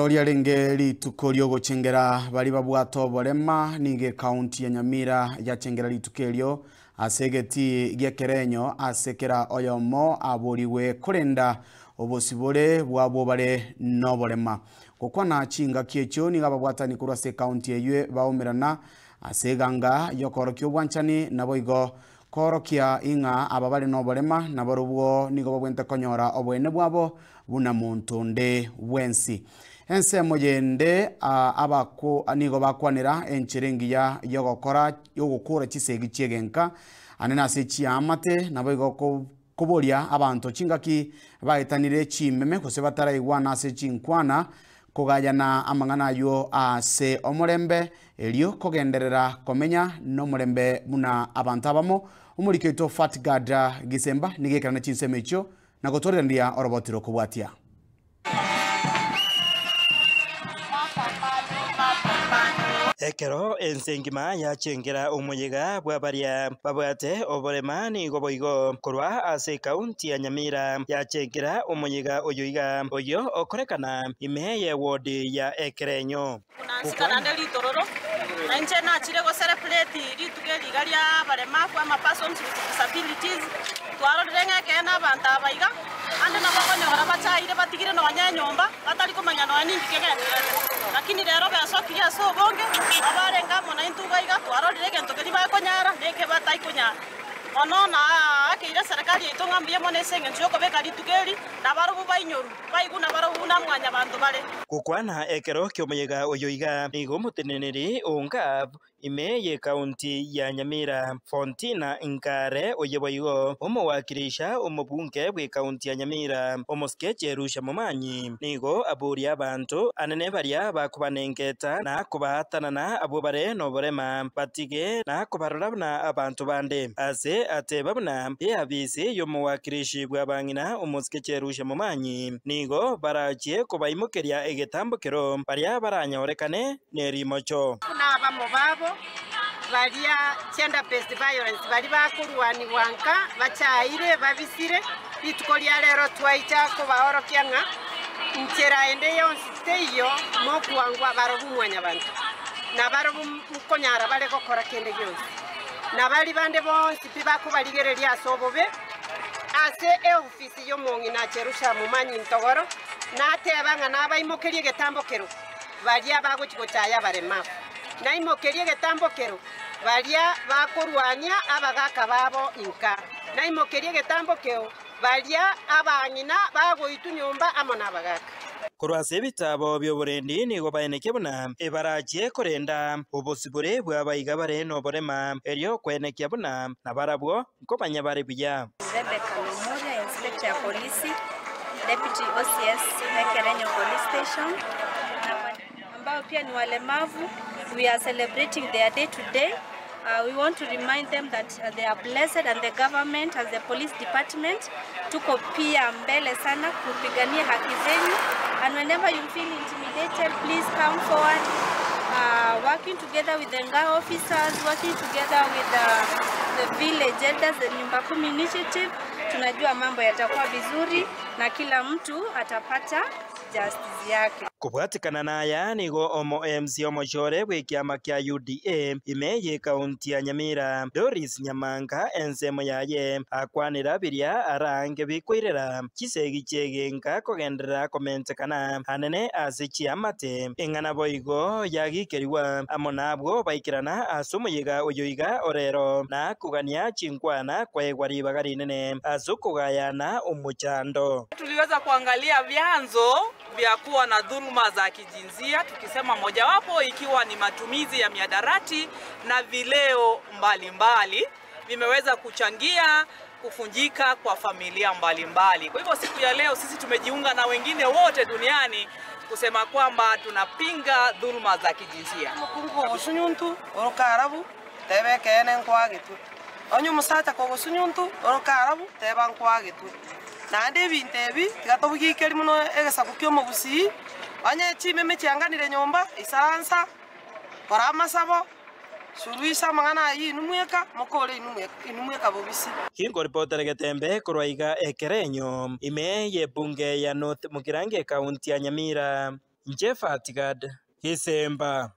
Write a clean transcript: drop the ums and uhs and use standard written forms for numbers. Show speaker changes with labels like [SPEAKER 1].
[SPEAKER 1] Riarenge rituko riogochengera baria babwate oborema, nigo ekaunti ya Nyamira yachengera rituko erio ase egetii gi'ekerenyo ase kera oyomo aborigwe korenda obosibore bwabwo bare noborema. Gokwana chingaki echio nigo ababwatani korwa ase ekaunti eyio baumerana ase eganga y'okoorokia obwanchani naboigo Koorokia ing'a aba bare noborema nabarobwo nigo babwenerete konyora oboene bwabo buna monto onde bwensi. Ensemo yende abako nigo bakwanera enchera engiya y'ogokora y'ogokora chisegi chi'egenka ande nase chiamate naboigo koboria abanto chingaki baetanire chimeme gose bataraigwana ase chinkwana Kogayana amang'ana ayio ase omorembe, erio kogenderera komenya nomorembe buna abanto abamo. Omoriki oito Fatgard Gisemba nigo ekerana chinsemo echio na gotwarerania oroboti rokobwatia.
[SPEAKER 2] Ekero ense engima yachengera omoyega bwa baria babwate oborema nigo boigo korwa ase ekaunti ya Nyamira yachengera omoyega oyo iga, oyio okorekana ime y'ewodi ya Ekerenyo.
[SPEAKER 3] Buna nsika naende ritororo, na inche nachire go celebrate rituko eri iga ria abaremafu ama persons with disabilities, twarorire ng'a ekeene abanto aba iga, ande nabo okonyora bachaire batigire nonya enyomba, batari komanya nonya ninki kegendererete. Lakini rero besokirie ase obonge, nabo barenge amo naintwe iga iga, twarorire egento keria bakonyara na eke batai konyara. Bono naakeire eserekari yaito ng'a mbuya mono ase engencho y'okobeka rituko eri, nabarobwo bainyorwe, baigwe nabarobwo buna mwanyabanto bare.
[SPEAKER 2] Gokwana ekero ki'omoyega oyo iga, nigo omoteneneri o Ngab ime y'Ekaunti ya Nyamira, Fontina Nkare, oye boigo omowakirisha omobunge bw'Ekaunti ya Nyamira, Omosike Jerusha Momanyi, nigo aboria abanto anene baria bakobanengeta na kobaatanana abwo bare noborema, batige na kobarora buna abanto bande. Ase ateba buna eabisi y'omowakirishi bw'abang'ina Omosike Jerusha Momanyi, nigo barachie kobaimokeria egetambokero baria baranyorekane nerimocho.
[SPEAKER 4] Buna abamo babo baria gender based violence baria bakorwanigwa nka bachaire babisire, rituko ria rero twaicha kobaorokia ng'a nchera ende yonsi teiyo mokwangwa barobwo mwanyabanto, na barobwo nkonyara bare gokora kende gionsi, na baria bande bonsi pi bakobarigereria ase obobe ase eofisi y'omong'ina Jerusha momanyi ntogoro, nateba ng'a nabaimokerie egetambokero. Baria bagochia gochaya abaremafu, naimokerie egetambokero baria bakorwania abagaaka babo inka, naimokerie egetambokeo baria abang'ina bagoitwa nyomba amo nabagaaka.
[SPEAKER 2] Korwa ase ebitaabo bi'oborendi nigo baenekia buna ebarachie korenda obosibore bw'abaiga bare noborema, erio kwenekia buna nabarabwo nkomanya bare buya.
[SPEAKER 5] Rebecca Lomuria, Inspector ya Polisi, Deputy OCS Ekerenyo Police Station, ambao pia ni walemavu. We are celebrating their day today. Uh, we want to remind them that uh, they are blessed and the government as the police department tuko pia mbele sana kupigania haki zenyu and whenever you feel intimidated please come forward uh, working together with the NGA officers working together with the, the village elders the Nyumba Kumi initiative tunajua mambo yatakuwa vizuri na kila mtu atapata justice yake.
[SPEAKER 2] Kobwatekana naya nigo omo MC omochore bw'ekiama kia UDA ime y'ekaunti ya Nyamira Doris Nyamanga ensemo yaye akwanera biria arange bikoirera chisegi chi'egenka kogenderera komentekana anene ase chiamate eng'ana boigo yagikerigwa amo nabwo baikerana ase omoyega oyo iga orero na kogania chinkwana kwaegwa ribaga rinene ase okogayana omochando.
[SPEAKER 6] Tuliweza kuangalia vyanzo vya kuwa na dhuluma za kijinsia, tukisema mojawapo ikiwa ni matumizi ya mihadarati na vileo mbalimbali vimeweza kuchangia kufunjika kwa familia mbalimbali. Kwa hivyo siku ya leo sisi tumejiunga na wengine wote duniani kusema kwamba tunapinga dhuluma za kijinsia.
[SPEAKER 7] Omokungu ogosunyuntu oroke arabu, teba ekeene nkwagetwe. Onye omosacha kogosunyuntu oroke arabu, teba nkwagetwe. Naende ebinto ebi tiga tobigikerie mono egesaku ki'omogusii, onye chimeme chianganire nyomba, isaransa, kora amasabo, suruisa amang'ana ayio inwe mweka, mokore inwe mweka, inwe mweka bobisi.
[SPEAKER 2] Gingoripotera getembe korwa iga ekerenyo ime y'ebunge ya North Mugirango ekaunti ya Nyamira. Inche Fatigad, Gesemba.